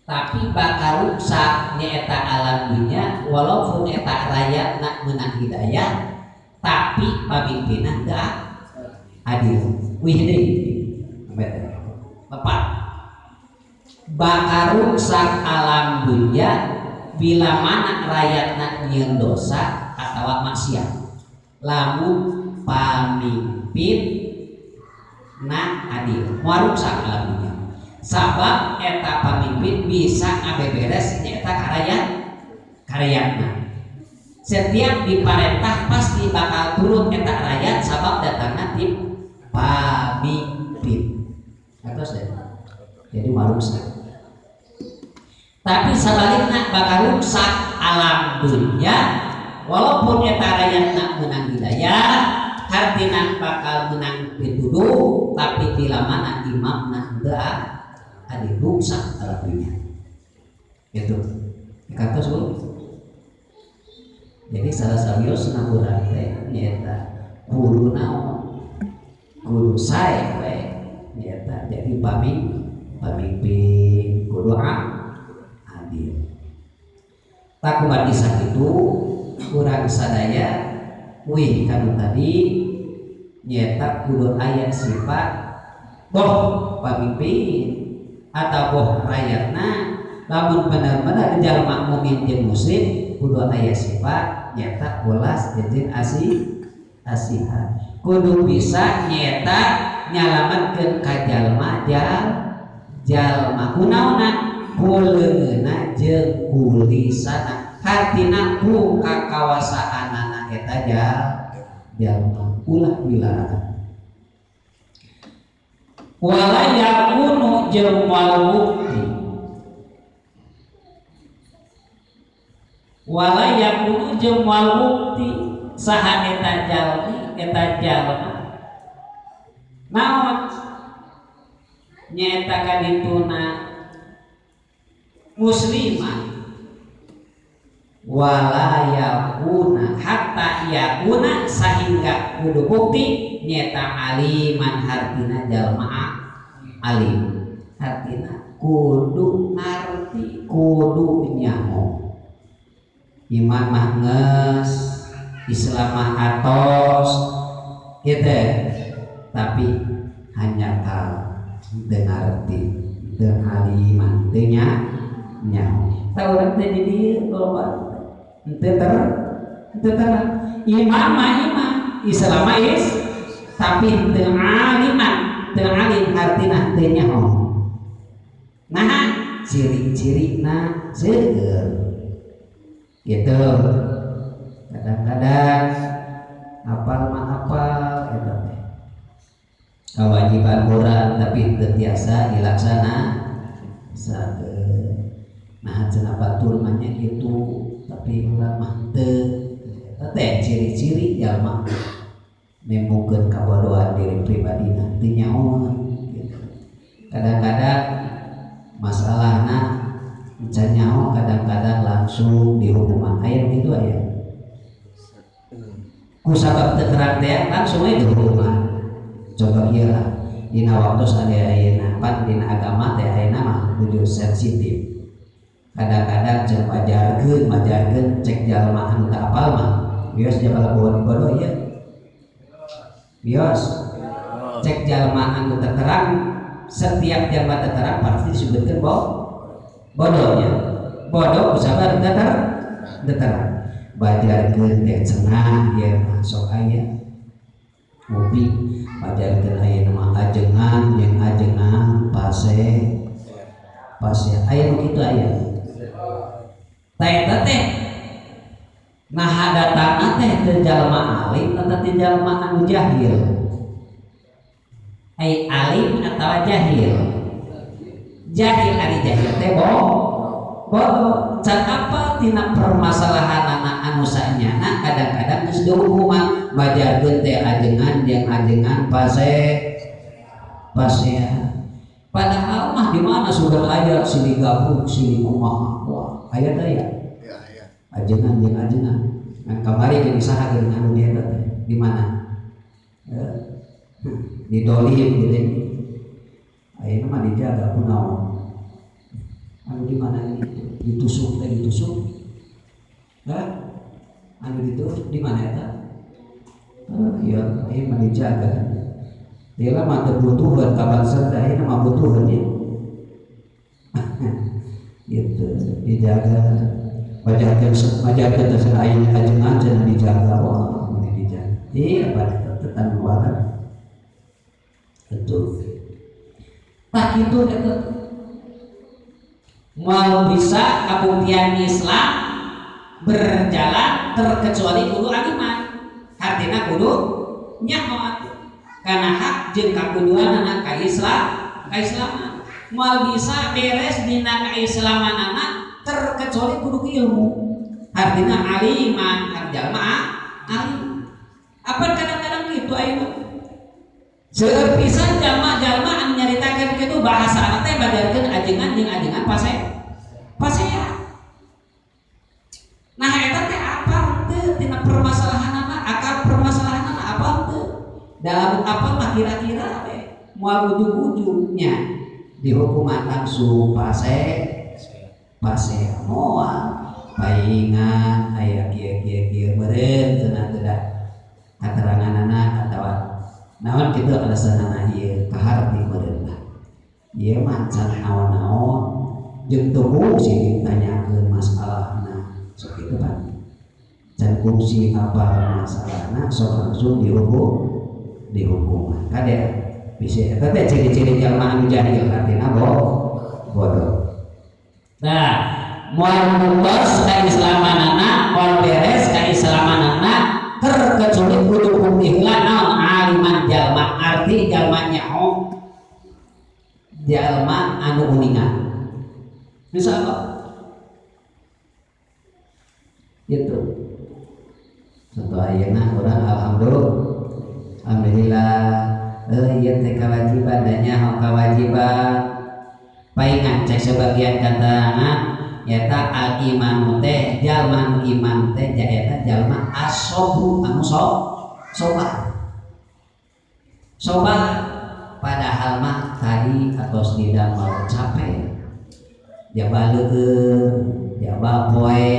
Speaker 1: tapi bakal ruksak nyaeta alam dunia walaupun eta rakyatna menang hidayah tapi pamimpinna teu adil wih deui lepat bakal ruksak alam dunia bila mana rakyatna nyieun dosa atawa maksiat lamun pamimpin na adil moal ruksak alam dunia sabab eta pamimpin bisa ngabeberes nyaeta karakyat karakyatna setiap diparentah pasti bakal turut eta rakyat sabab datangna ti pamimpin atau jadi moal ruksak tapi sebaliknya bakal rusak alam dunia Walaupun eta rakyatna menang hidayah, hartina bakal menang pituduh, tapi bila mana imamna teu adil rusak artinya. Gitu. Kantos Bu. Jadi salah sawios urang teh nyaeta kudu naon? Kudu sae we nyaeta jadi pamimpin kudu adil. Tak kumargi sakitu urang sadaya wih kanu tadi nyaeta kudu aya sifat boh pamimpin atau boh rakyatna lamun benar-benar jalma mukmin jeung muslim kudu aya sifat nyaeta welas jeung asihan kudu bisa nyaeta nyalametkeun ka jalma jalma kunaonna ku leungeunna jeung ku lisana hartina ku kakawasaanana eta jalma ulah wilaraan wala yakunu jeung moal bukti wala yakunu jeung moal bukti saha eta jalmi eta jalma naon nyaeta kadituna muslimah wala yakuna hatta yakuna sehingga kudu bukti nyaeta aliman hartina jalma alim hartina kudu ngarti kudu nyaho iman mah geus Islam mah atos gitu tapi hanya kal teu ngarti teu aliman teu nyaho tah urang teh di dieu loba teu terang iman mah iman Islam mah is tapi teu aliman teu alim hartina teu nyaho nah ciri-cirina seueur gitu. Kadang-kadang apal mah apal eta teh kewajiban urang tapi teu tiasa dilaksana sakeun nah cenah batur mah nya kitu tapi urang mah teu eta teh ciri-ciri jalma nembokeun kabodohan diri pribadina teu nyahoeun gitu. Kadang-kadang masalahna can nyaho kadang-kadang langsung dihukuman aya gitu aya ku sabab teu terang teh langsung we dihukuman. Coba ieu lah dina waktu aya ayeuna pan dina agama teh ayeuna mah kudu sensitif. Kadang-kadang jeung majarkeun cek jalma anu teu apal mah bios jalma bodoh ieu bios cek jalma anu teu terang setiap jalma teu terang pasti disebutkeun bodohnya bodoh usaha teu terang bajarkeun teh cenah ieu mah sok aya ngopi bajarkeun aya mah ajengan jeung ajengan pase pase aya nu kitu aya tah eta teh nah datangna teh teu jalma alim atawa teu jalma anu jahil ai alim atawa jahil jahil ari jahil teh bodoh can apal tina permasalahanana anu sanyana kadang-kadang geus dihukuman bajarkeun teh ajengan jeung ajengan pase pasea padahal mah di mana sudah aya silih gabung silih kumaha wah aya teh ya ajengan jeung ajengan nah kamari jeung saha geuning anu di eta teh di mana di dolim gitu ayeuna mah dijaga kunaon anu di mana ditusuk teh ditusuk hah anu ditusuk di mana eta ya ieu mah dijaga dia mah teu butuheun ka bangsa teh ayeuna mah butuheun ya gitu dijaga majarkeun teh aya ajengan cenah dijaga wah mun dijaga iya pada teh tanggungan itu tak itu eta mau bisa kabuktian Islam berjalan terkecuali kudu aliman artinya kudu nyaho karena hak jeung kakuduanana ka Islam kaislaman moal bisa beres dina kaislamanana terkecuali kudu ilmu. Artinya aliman jalma alim. Apa kadang-kadang gitu ayeuna? Seueur pisan jalma-jalma anu nyaritakeun kitu bahasana teh badarkeun ajengan jeung ajengan pasea. Nah eta teh apa teu tina permasalahanana, akar permasalahanana apa teu? Dalam apa mah kira-kira we moal ujug-ujugnya dihukuman langsung pasea moal paingan aya kieu-kieu meureun cenah teu da kateranganana atawa naon kitu alasanana ieu kaharti meureun lah ieu mah can naon-naon jeung teu kungsi ditanyakeun masalahna sok kitu kan can kungsi apa masalahna sok langsung dihukuman kade bisa eta teh ciri-ciri jalma anu jahil artina bodoh. Nah moal buktos kaislamanana moal beres kaislamanana terkecuali kudu bukti heula naon aliman jalma arti jalma nyaho jalma anu uningan insyaallah gitu. Contoh ayeuna urang alhamdulillah ieu teh kewajiban da nyaho kewajiban paingan cek sebagian katerangan nyata al imanu teh jalma anu iman teh nyaeta jalma asobru anu sobar sobar padahal mah tadi atos didamel capek jaba leueur jaba poe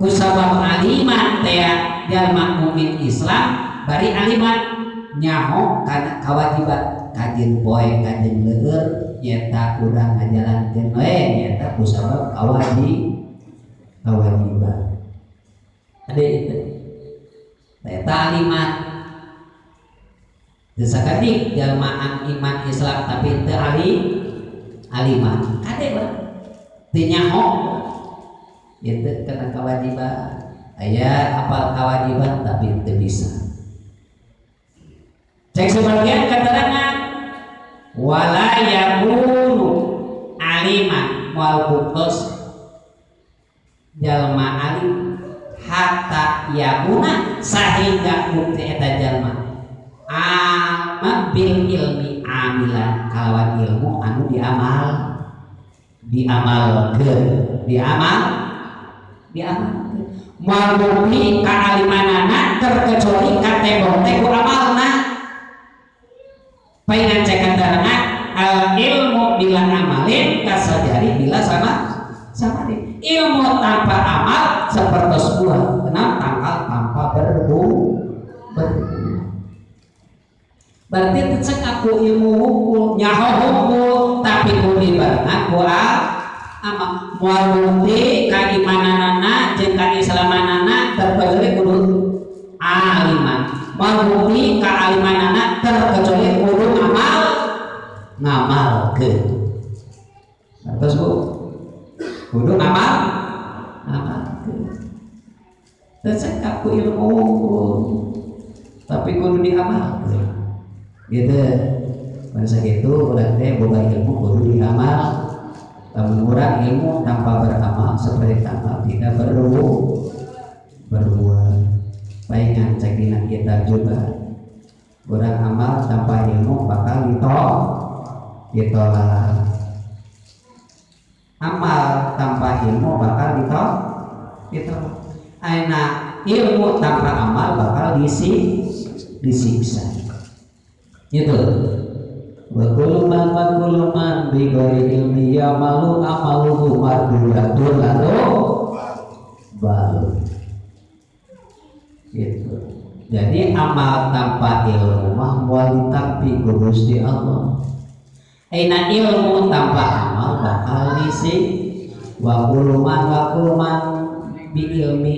Speaker 1: kusabab aliman teh jalma mukmin Islam bari aliman nyaho kana kewajiban kajeun poe kajeun leueur nyata urang ngajalankeun we nyata kusabab kewajiban ade itu eta alimat teu sakedik jalma iman Islam tapi teu alimat kade urang teu nyaho ieu kana kewajiban aya apal kewajiban tapi teu bisa. Cek sebagian keterangan wala yakunu aliman wal buktos jalma alim hatta yakuna sehingga bukti eta jalma ama bil ilmi amilan kalawan ilmu anu diamal diamalkeun diamalkeun moal bukti kaalimanana terkecuali katembong teh ku amalna. Paingan cek katerangan al ilmu bila amalin kasajari bila sama ilmu tanpa amal seperti buah kenal tangkal tanpa berbuah. Berarti cek aku ilmu hukum nyaho hukum tapi kudu dibarengan ku amal moal bukti kaimananana jeung kaislamanana terkecuali kudu aliman moal bukti kaalimanana terkecuali kudu amal ngamalkeun. Terus Bu kudu ngamal ngamalkeun teu cekap ku ilmu tapi kudu diamalkeun gitu. Pada sakitu urang teh boga ilmu kudu diamal. Lamun urang ilmu tanpa beramal seperti tanpa tidak berbuah. Paingan cek dina kitab juga urang amal tanpa ilmu bakal ditolak. Amal tanpa ilmu bakal ditolak. Aina ilmu tanpa amal bakal disiksa. Gitu. Wa kullu man bi ghairi ilmi ya'malu amaluhu mardudatun lalu balu. Gitu. Jadi amal tanpa ilmu mah moal ditampi ku Gusti Allah. Aina ilmu tanpa amal bakal disi wa kullu man bi ilmi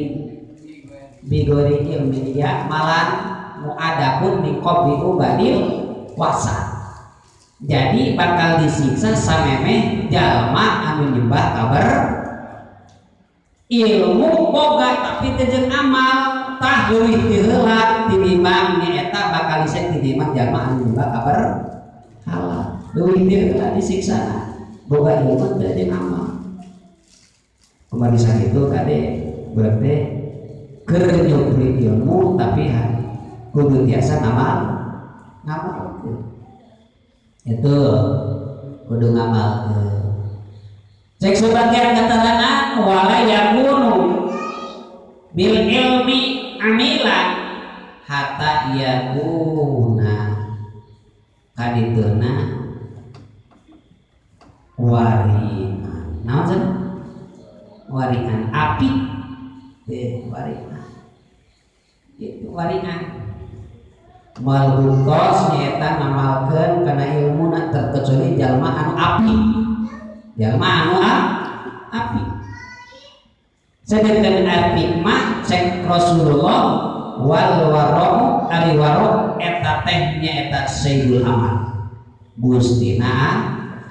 Speaker 1: bi ghairi ilmi ya'malan mu'adabun min qabli ubadil wasa. Jadi bakal disiksa samemeh jalma anu nyembah kabar ilmu boga tapi teu jeung amal tah leuwih ti heula tinimbang nyaeta bakal disiksa tinimbang jalma anu nyembah kabar halal leuwih ti heula disiksa boga ilmu teu jeung amal. Kumaha sakitu kade Berarti keur nyupri ilmu tapi kudu tiasa ngamalkeun. Itu kudu ngamalkeun. Cek sebagian keterangan wala yakunu bil ilmi amila hatta yakuna kadituna warian. Naon cenah? Warian api. Warian. Itu warian. Moal buktos nyaeta ngamalkeun kana ilmuna terkecuali jalma anu api. Jalma anu api. Sedangkan api mah cek Rasulullah wal wara'u ari waro eta teh nyaeta sayyidul amal. Gustina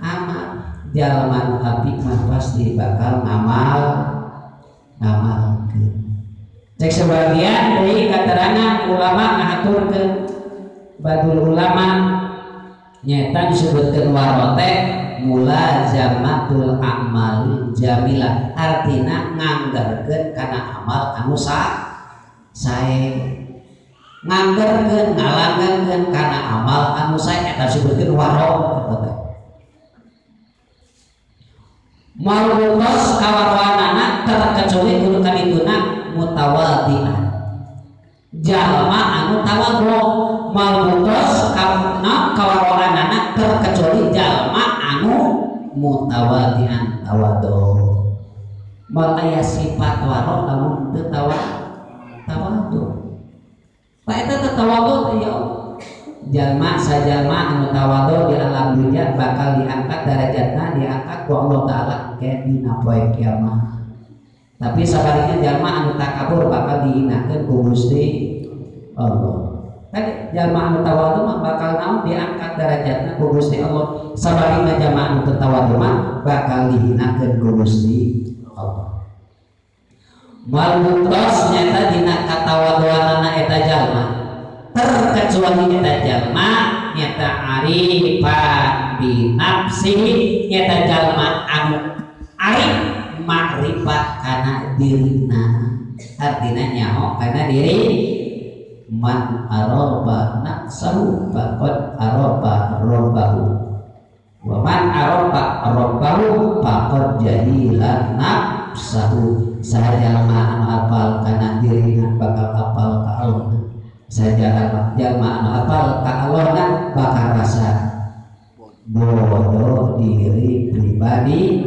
Speaker 1: amal. Jalma nu api mah pasti bakal ngamalkeun. Cek sebagian deui katerangan ulama ngahaturkeun badul ulama nyaeta disebutkeun waro teh mulazamatul a'mal jamilah, artina nganggarkeun kana amal anu sae, nganggarkeun ngalanggarkeun kana amal anu sae eta disebutkeun waro eta teh. Moal buktos kawaroanana terkecuali kudu kadituna mutawadhi'an, jalma anu tawadhu. Moal buktos kawaroanana terkecuali jalma anu mutawadhi'an tawadhu. Moal aya sifat waro lamun teu tawadhu. Pak eta teu tawadhu teh ya Allah. Jalma sajalma anu tawadhu di alam dunia bakal diangkat derajatna, diangkat ku Allah Ta'ala ke dina poe kiamat. Tapi sabaliknya jalma anu takabur bakal dihinakeun ku Gusti Allah. Kan jalma anu tawadhu mah bakal naon diangkat derajatna ku Gusti Allah. Sabaliknya jalma anu teu tawadhu mah bakal dihinakeun ku Gusti Allah. Moal buktos nyata dina katawadhuanana eta jalma terkecuali eta jalma nyata arifan bi nafsihi, nyata jalma anu arif makrifat kana dirina, artina nyaho kana diri. Man aroba nafsahu faqad aroba rabbahu wa man aroba rabbahu faqad jahila nafsahu. Saha jalma anu apal kana dirina bakal apal ka Allah. Saja jalma anu apal ka Allah bakal rasa bodoh diri pribadi.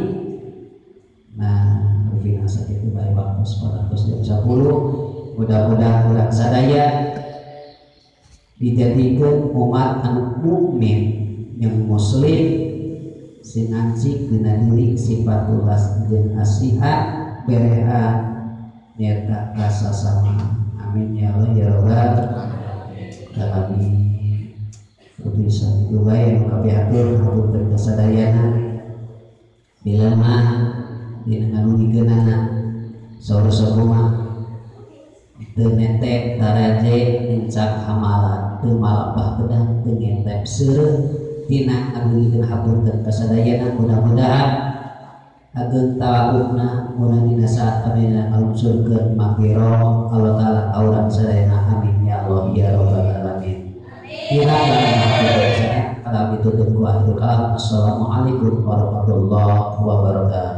Speaker 1: Nah, mungkin asa kitu bae waktu pada jam 10. Mudah-mudahan urang sadaya dijadikeun umat anu mukmin yang muslim sing ngancik dina diri sifat tulas jeung asihan berehan nyata rasa sama. Amin ya Allah ya Rabbal alamin. Bisa itu bae nu kapihatur hapunten kasadayana bila mah dina ngalugikeunana saur-saur mah teu netep taraje nincak hamalan teu malapah bedang teu ngetep seureuh tina ngalugikeun hapunten kasadayana. Mudah-mudahan ageng tawakkufna mun dina saat abdi ngalungsurkeun magfirah Allah Ta'ala ka urang sadayana. Amin ya Allah ya Rabbal alamin. Kira-kira kalau ditutup ku akhirul kalam. Assalamualaikum warahmatullahi wabarakatuh.